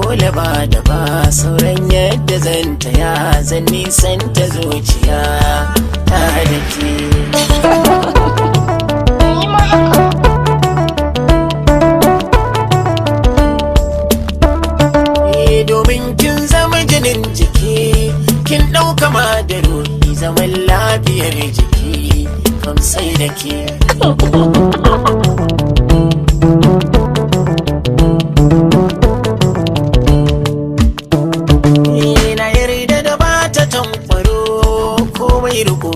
Dole ba da ba sauran yadda zan taya, zan nisan ta zuciya ta da ke. Ni ma haka. Eh, domin kin zama jinin jiki, kin ɗauka ma da ruhi, zaman lafiyar jiki kam sai da ke. Eh, na yarda da ba ta tankwaro komai riko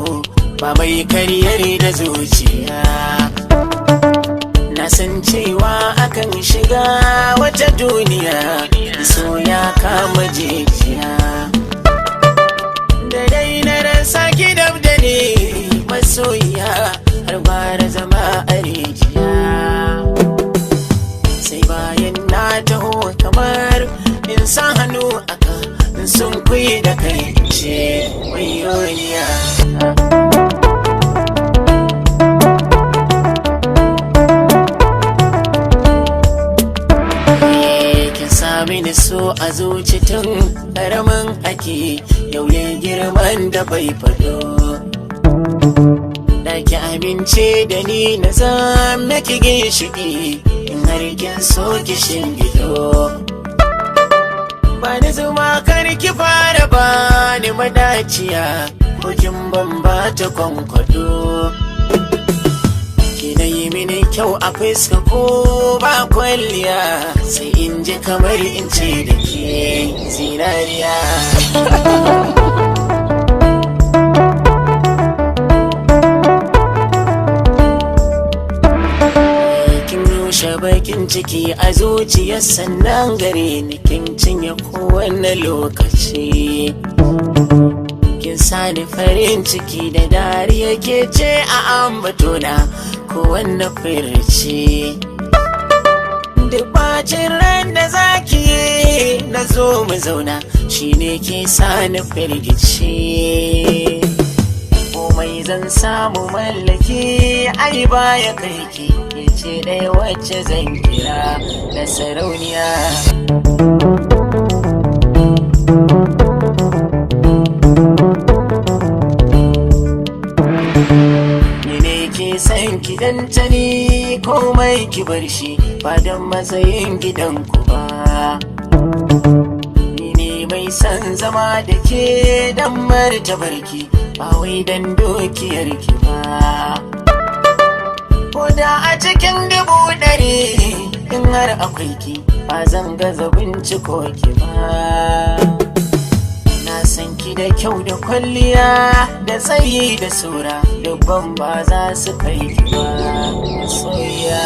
ba mai karyar da zuciya. Na san cewa akan shiga wata duniya, so ya kama jijiya. Da dai na rasa ki dab da ni masoyiya, har gwara zama a rijiya. Sai bayan na taho kamar in sa hannu aka in sun kuyi da kai ce wayoniya. Kin sami ni so a zuci tun karamin ake, yau ya girman da bai fado. Da ki amince da ni na zama ki ginshiki, in har kin so ki shingido. Ba ni zuma kar ki fara ba ni madaciya, ko kin ban ba ta kwankwado. Ki na yi mini kyau a fuska ko ba kwalliya, sai in ji kamar in ce da ke zinariya. Kin rushe bakin ciki a zuciya, sannan gare ni kin cinye kowane lokaci. Kin sani farin ciki da dariya, ke ce a ambatona kowanne firici. Duk bacin ran da zaki yi na zo mu zauna, shine ke sani firgici. Komai zan samu mallaki ai baya kai ki, ke ce ɗaya wacce zan kira da sarauniya. Ni ne ke san ki dantani komai ki bar shi ba don matsayin gidanku ba. Ni ne mai san zama da ke don martabarki ba wai don dukiyarki ba. Ko da a cikin 100,000 in har akwai ki, ba zan gaza binciko ki ba. Na san ki da kyau da kwalliya da tsayi da sura, dubban ba za su kai ki ba soyayya.